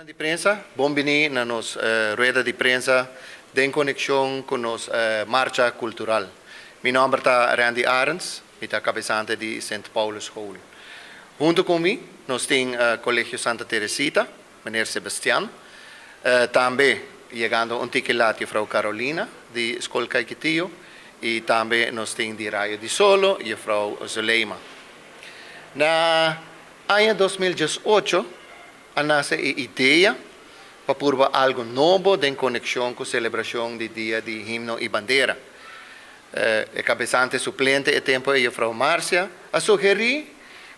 Compañeronan di prensa, bon bini na nos rueda di prensa den conexion cu nos marcha cultural. Mi nomber ta Randy Arends, mi ta cabesante di Sint Paulus School. Hunto cu mi nos tin Colegio Santa Teresita, meneer Sebastian, tambe yegando un tiki laat juffrouw Carolina di School Caiquetio y tambe nos tin di Rayo di Solo juffrouw Zuleima. Na aña 2018 a nace e idea pa purba algo nobo den conexion cu celebracion di Dia di Himno y Bandera. E cabesante suplente e tempo e juffrouw Marcia a sugeri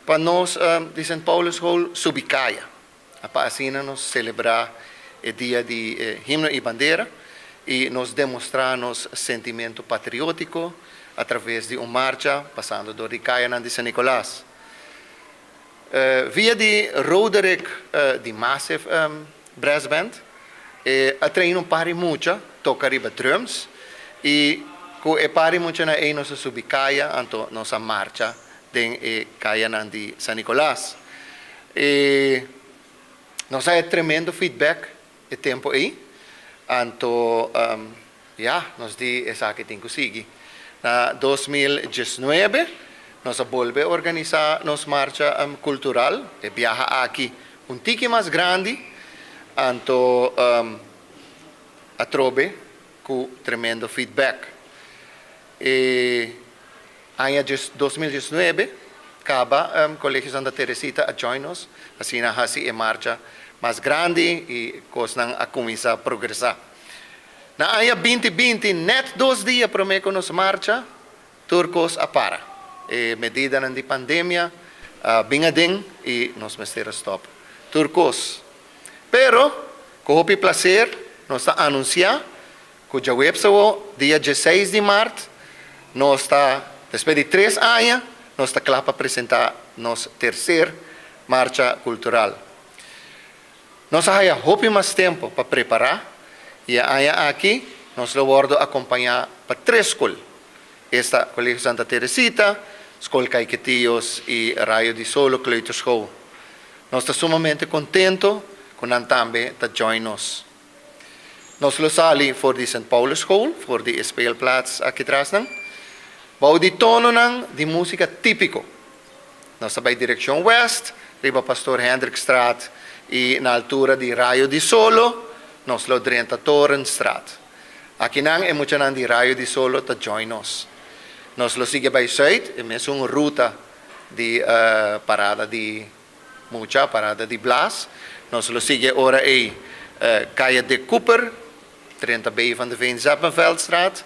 pa nos di Sint Paulus School subi caya pa asina nos celebra e Dia di Himno y Bandera y nos demostra nos sentimento patriotico a traves di un marcha pasando door di cayanan di San Nicolas. Via di Roderick di Massive Brass Band a train un par di mucha toca riba drums y cu e par di muchanan ey nos a subi caya anto nos a marcha den e cayanan di San Nicolas. E nos a haya tremendo feedback e tempo ey anto ya nos di esaki tin cu sigui. Na 2019 nos a bolbe organisa nos marcha cultural, e biaha aki un tiki mas grandi, anto atrobe cu tremendo feedback. E aña 2019 caba Colegio Santa Teresita a join nos, asina haci e marcha mas grandi y cosnan a cuminsa progresa. Na aña 2020, net 2 dia prome cu nos marcha, tur cos a para. E medidanan di pandemia a bin aden y nos mester a stop tur cos. Pero, cu hopi placer, nos ta anuncia cu diahuebs dia 16 di maart, nos ta, despues di 3 aña, nos ta cla pa presenta nos tercer marcha cultural. Nos a haya hopi mas tempo pa prepara y aña aki nos lo wordo acompaña pa tres scol. Esta Colegio Santa Teresita, School Caiquetio y Rayo di Solo Kleuterschool. Nos ta sumamente contento cu nan tambe ta join nos. Nos lo sali for di St. Paulus School, for di speelplaats aki tras nan. Bou di tononan di musica tipico. Nos ta bay direccion west, riba Pastor Hendrikstraat y na altura di Rayo di Solo, nos lo drenta Torenstraat. Aki nan e muchanan di Rayo di Solo ta join nos. Nos lo sigui bay zuid, e mesun ruta di parada di mucha, parada di blaas. Nos lo sigui ora e Caya de Cooper, 30 B van de Veen Zeppenveldstraat,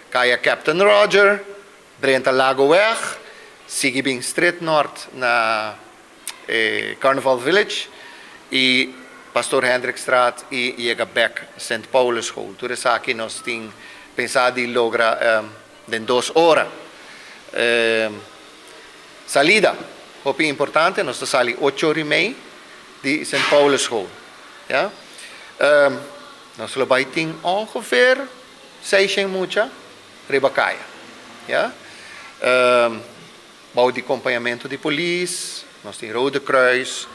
Caya Captain Roger, drenta Lagoweg, sigui bin Street Noord na Carnival Village y Pastor Hendrikstraat y yega back St. Paulus School. Tur esaki nos tin pensa di logra den 2 ora. Salida, hopi importante, nos ta sali 8:30 di St. Paulus School. Ja? Nos lo bay tin ongeveer 600 mucha riba caya. Ja? Bou di acompañamento di polis, nos tin Rode Kruis,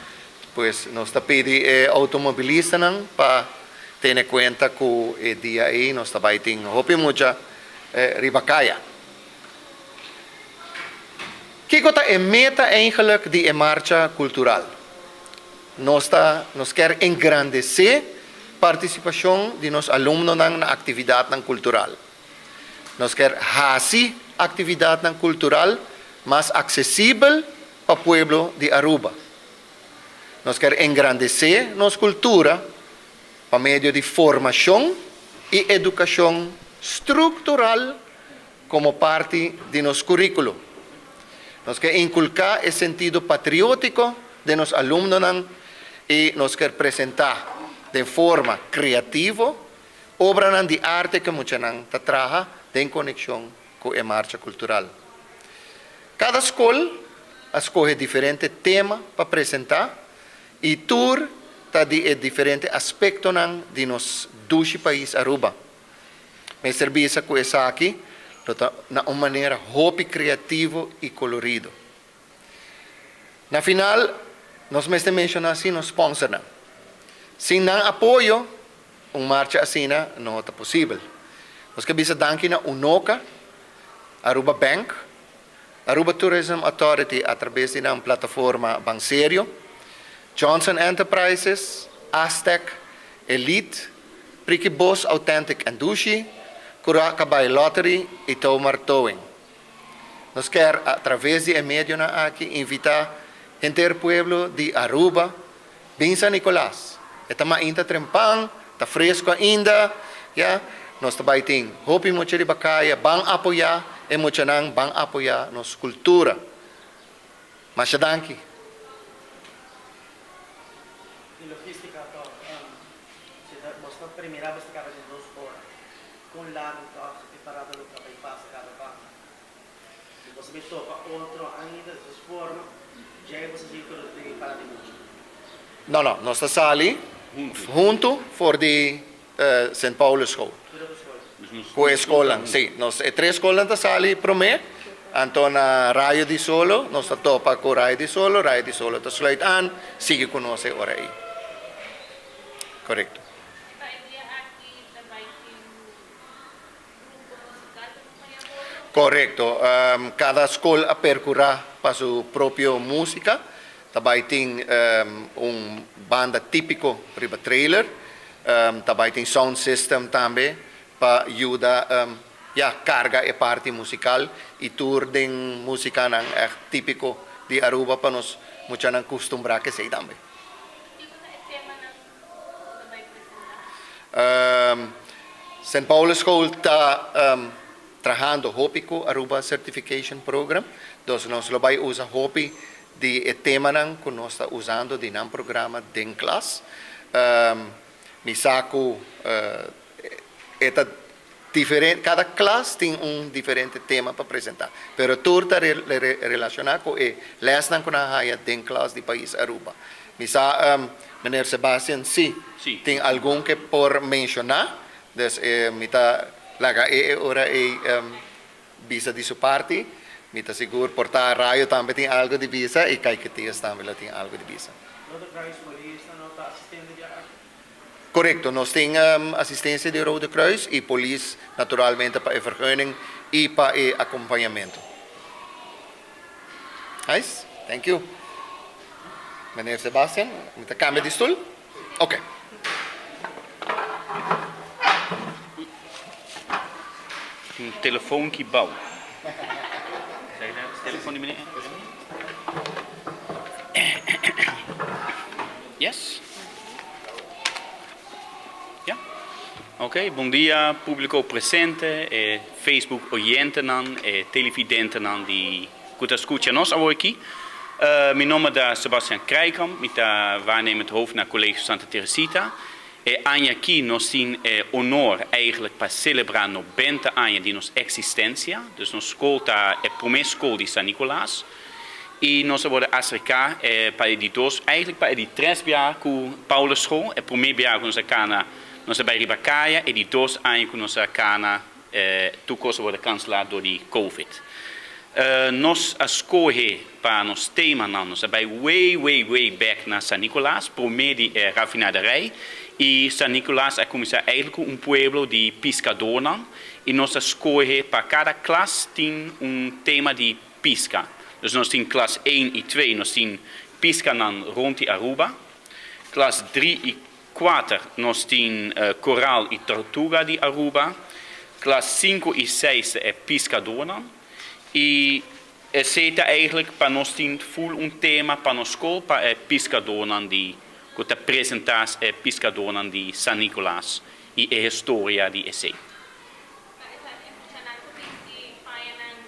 pues nos ta pidi automobilistanan pa tene cuenta cu e dia ey nos ta bay tin hopi mucha riba caya. Kico ta e meta eigenlijk di e marcha cultural? Nos kier engrandece participacion di nos alumnonan na actividadnan cultural. Nos kier haci actividadnan cultural mas accesibel pa pueblo di Aruba. Nos kier engrandece nos cultura pa medio di formacion y educacion structural como parti di nos curiculo. Nos kier inculca e sentido patriotico di nos alumnonan y nos kier presenta di forma creativo obranan di arte cu muchanan ta traha den conexion cu e marcha cultural. Cada scol a scoge diferente tema pa presenta y tur ta di e diferente aspectonan di nos dushi pais Aruba. Mester bisa cu esaki na un manera hopi creativo y colorido. Na final, nos mester menciona asina nos sponsornan. Sin nan apoyo, un marcha asina no ta posibel. Nos ke bisa danki na Unoca, Aruba Bank, Aruba Tourism Authority a traves di nan plataforma Banserio, Johnson Enterprises, Aztec, Elite, Priki Bos Authentic and Dushi, Cura Cabay Lottery y Tomar Towing. Nos kier a traves di e medionan aki invita henter pueblo di Aruba bin San Nicolas. E ta mainta trempan, ta fresco ainda, ya. Nos ta bay tin hopi mucha riba caya, ban apoya e muchanan, ban apoya nos cultura. Masha danki. Di logistica toch, si ta bos ta primera bos ta caba den dos ora. Kon largu tòg e parada lo ta bai pasa kada banda? Si boso bai topa otro ainda di sus forma, djei boso sigui ku den e parada di mucha. No, no, nos ta sali huntu for di Sint Paulus School. Tur otro skol? Ku e skolnan, si. Nos e tres skolnan ta sali promé, anto na Rayo di Solo nos ta topa ku Rayo di Solo, Rayo di Solo ta sluit aan, sigui ku nos e ora ei. Korekto. Pa e dia aki ta bai tin grupo musical ta acompaña boso? Korekto. Kada skol a perkurá pa su propio músika. Ta bai tin un banda típiko riba trailer. Ta bai tin sound system tambe pa yuda ya karga e parti musikal i tur den músikanan ègt típiko di Aruba pa nos muchanan kustumbrá ku esei tambe. Kiko ta e temanan Bo ta bai presentá? Sint Paulus School ta trahando hopi ku Aruba Certification Program, dus nos lo bai usa hopi di e temanan ku nos ta usando di nan programa den klas. Mi sa ku e ta diferente, kada klas tin un diferente tema pa presentá, pero tur ta relashoná ku e lèsnan ku nan haya den klas di pais Aruba. Mi sa meneer Sebastian si tin algun ke por menshoná, dus mi ta laga e e ora ei bisa di su parti. Mi ta sigur por ta Rayo tambe tin algu di bisa i Kaiketias tambe lo tin algu di bisa. Rode Kruis Polis no ta asistente di aki? Korekto, nos tin asistensia di Rode Kruis i polis naturalmente pa e vergunning i pa e akompañamentu. Nice, thank you. Meneer Sebastian, mi ta kambia di stul? Ok. Un telefoon ki bou. Telefoon di meneer? Yes? Ja? Ok, bon dia publico presente, e Facebook oyentenan, e televidentenan di ku ta skucha nos awor aki. Mi nomber ta Sebastian Krijkamp, mi ta waarnemend hoofd na Colegio Santa Teresita. E aña aki nos tin e honor eigenlijk pa celebra nobenta aña di nos existencia, dus nos school ta e prome school di San Nicolaas. I nos a wòrdu aserká pa e di dos, eigenlijk pa e di tres biaha ku Paulus School. E promé biaha ku nos a kana, nos a bai riba kaya, e di dos aña ku nos a kana, tur kos a wòrdu kanselá dor di Covid. Nos a skohe pa nos temanan, nos a bai way, way, way bèk na San Nicolas, promé di e rafinaderij. I San Nicolas a kuminsá eigenlijk ku un pueblo di piskadónan i nos a skohe pa kada klas tin un tema di Pisca. Dus nos tin klas een i twee, nos tin piscanan rond di Aruba. Klas drie i kuater nos tin koraal i tortuga di Aruba. Klas sinku i seis ta e piscadornan. I esey ta eigenlijk pa nos tin full un tema pa nos skol pa e piscadornan di ku ta presenta e piscadornan di San Nicolas i e historia di esey. Ta esaki e muchanan ku bisti pañanan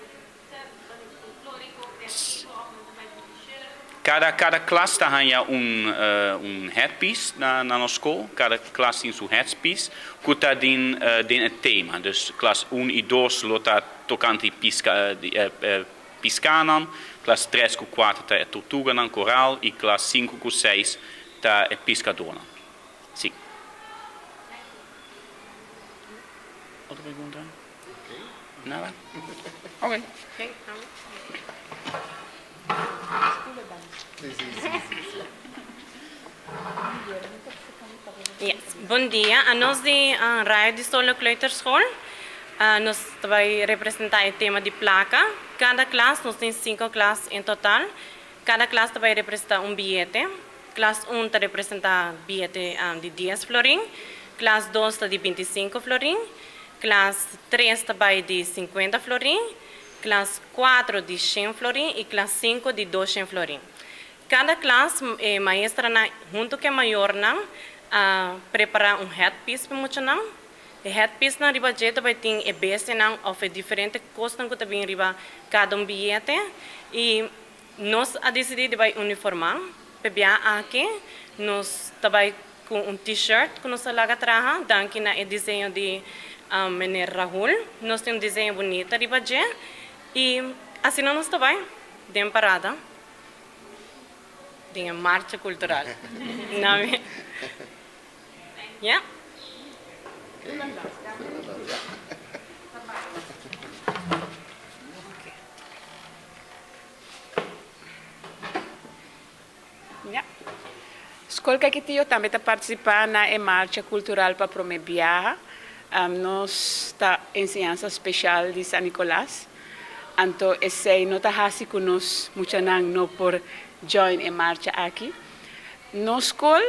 Kada kada klas ta haña un un headpiece na na nos skol. Kada klas tin su headpiece ku ta den den e tema. Dus klas un i dos lo ta tokante di piska di piskanan, klas tres ku kuater ta e tortuganan koral i klas sinku ku seis ta e piskadornan. Si. Otro pregunta? Nada? Ok. Yes. Bon dia. Anos di Rayo di Solo Kleuterschool. Nos ta bai representa e tema di placa. Cada klas, nos tin cinco klas en total. Cada klas ta bai representa un biyete. Klas un ta representa biyete di dies florin, klas dos ta di bintisinco florin, klas tres ta bai di sinkuenta florin, klas cuatro di shen florin y klas cinco di doshen florin. Kada klas e maestranan hunto ku e mayornan a prepará un headpiece pa muchanan. E headpiecenan riba dje ta bai tin e bestianan òf e diferente kosnan ku ta bin riba kada un biyete i nos a disidí di bai uniformá. P'e bia aki nos ta bai ku un T-shirt ku nos a laga traha danki na e diseño di meneer Rahul. Nos tin un diseño bunita riba dje i asina nos ta bai den parada. Den e marcha cultural. Nami. Ja. Ja. Skol Caiquetio tambe ta partisipá na e marcha kultural pa promé biaha. Nos ta enseñansa speshal di San Nicolas. Anto esei no ta hasi ku nos muchanan no por join e marcha aki. Nos skol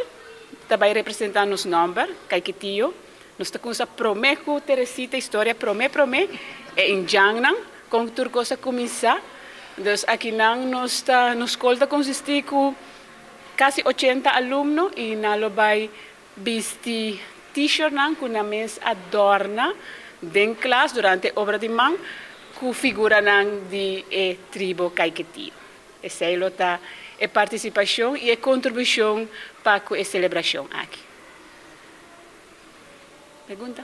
ta bai representá nos nòmber, Caiquetio. Nos ta kumsa promé ku Teresita historia promé promé e indjannan kon tur kos a kuminsá. Dus akinan nos ta nos skol ta konsistí ku kasi ochenta alumno i nan lo bai Bisti t-shirtnan ku nan mes a dòrna den klas durante obra di man ku figuranan di e tribo Caiquetio. Esei lo ta e partisipashon i e kontribushon pa ku e selebrashon aki. Pregunta?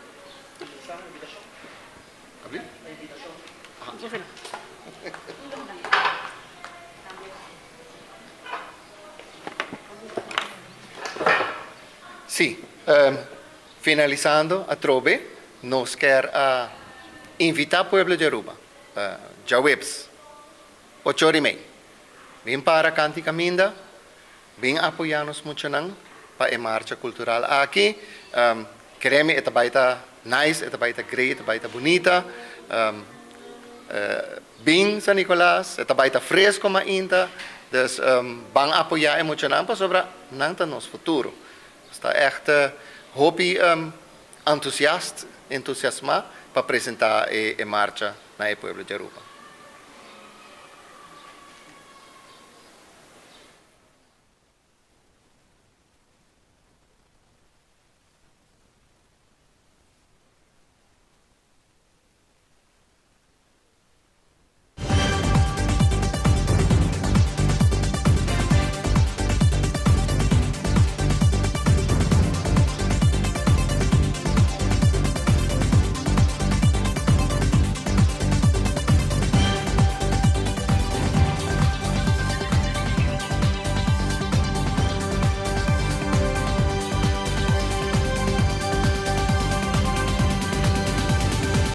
Sí, finalisando atrobe nos kier a invita pueblo di Aruba djaweps ocho ora y mei bin para kanti kaminda bin apoya nos muchanan pa e marcha cultural aki. Kere mi e ta bai ta nice, e ta bai ta great, e ta bai ta bunita. Bin San Nicolas, e ta bai ta fresco mainta, dus ban apoya e muchanan pasobra nan ta nos futuro. Nos ta echt hopi entusiast, entusiasma pa presenta e marcha na e pueblo di Aruba.